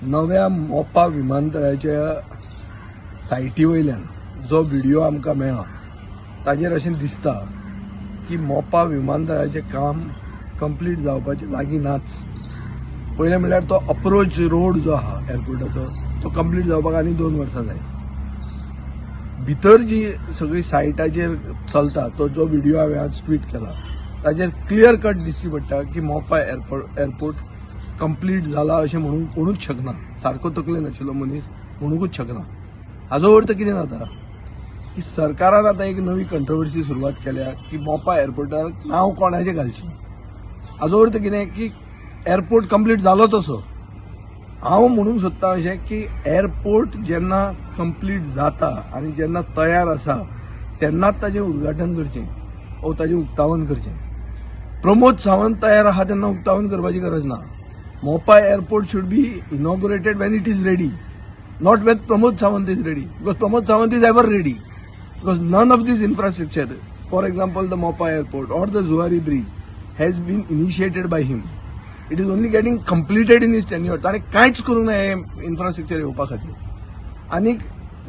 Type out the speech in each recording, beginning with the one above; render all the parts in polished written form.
नव्या मोपा विमानतळाच्या सायटी वयल्यान जो व्हिडिओ आमकां मेळ्ळा ताजेर अशें दिसता की मोपा विमानतळाचें काम कंप्लीट जावपाचें लागीं नाच. पयलें म्हणल्यार तो अप्रोच रोड जो आहा एअरपोर्टाचो तो कंप्लीट जावपाक आनी 2 वर्सां जाय. भितर जी सगळी सायटाचेर चलता तो जो व्हिडिओ हांवें आज ट्वीट केला ताजेर क्लियर कट दिश्टी पडटा की मोपा एअरपोर्ट कंप्लीट जाला अशें म्हणूंक कोणूच शकना. सारको तकले नाशिल्लो मनीस म्हणूंकूच शकना. हाजो अर्थ कितें जाता की सरकारान आतां एक नवी कंट्रोवर्सी सुरवात केल्या की मोपा एअरपोर्टार नांव कोणाचें घालचें. हाजो अर्थ कितें की एअरपोर्ट कंप्लीट जालोच असो. हांव म्हणूंक सोदतां अशें की एअरपोर्ट जेन्ना कंप्लीट जाता आनी जेन्ना तयार आसा तेन्नाच ताजें उद्घाटन करचें ओ ताजें उक्तावण करचें. प्रमोद सावंत तयार आहा तेन्ना उक्तावण करपाची गरज ना. Mopa Airport should be inaugurated when it is ready, not when Pramod Sawant is ready, because Pramod Sawant is ever ready, because none of this infrastructure, for example the Mopa Airport or the Zuari Bridge, has been initiated by him. It is only getting completed in his tenure. ताणें कांयच करूंक ना हें infrastructure येवपा खातीर. आनीक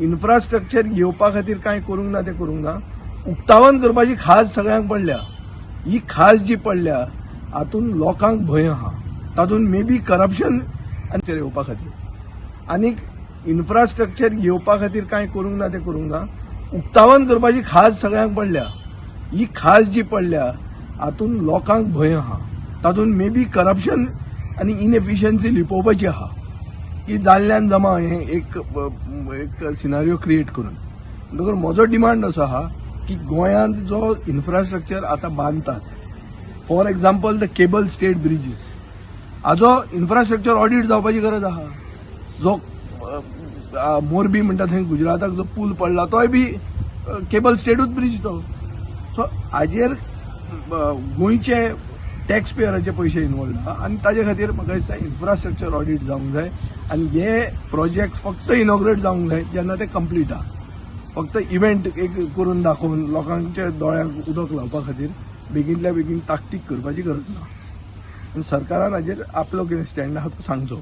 infrastructure येवपा खातीर कांय करूंक ना तें करूंक ना. उक्तावण करपाची खाज सगळ्यांक पडल्या. ही खाज जी पडल्या हातून लोकांक भंय आहा, तातूंत मे बी करप्शन आनी येवपा खातीर. आनीक इन्फ्रास्ट्रक्चर येवपा खातीर कांय करूंक ना तें करूंक ना. उक्तावण करपाची खाज सगळ्यांक पडल्या. ही खाज जी पडल्या हातून लोकांक भंय आहा, तातूंत मे बी करप्शन आनी इनएफिशियन्सी लिपोवपाची आहा की जाल्ल्यान जमा हें एक एक सिनारियो क्रिएट करून. म्हणटकर म्हजो डिमांड असो आहा की गोंयांत जो इन्फ्रास्ट्रक्चर आतां बांदतात, for example the cable stayed bridges, हाजो इन्फ्रास्ट्रक्चर ऑडिट जावपाची गरज आहा. जो मोरबी म्हणटा थंय गुजराताक जो पूल पडला तोय बी केबल स्टेडूच ब्रिज तो. सो हाजेर गोंयचे टॅक्स पेयराचे पयशे इनवॉल्व आहा आनी ताजे खातीर म्हाका दिसता इन्फ्रास्ट्रक्चर ऑडिट जावंक जाय आनी हे प्रोजेक्ट फक्त इनॉग्रेट जावंक जाय जेन्ना ते कंप्लीट आहा. फक्त इव्हेंट एक करून दाखोवन लोकांच्या दोळ्यांक उदक लावपा खातीर बेगीनल्या बेगीन ताकतीक करपाची गरज ना. पूण सरकारान हाजेर आपलो कितें स्टँड आहा तो सांगचो.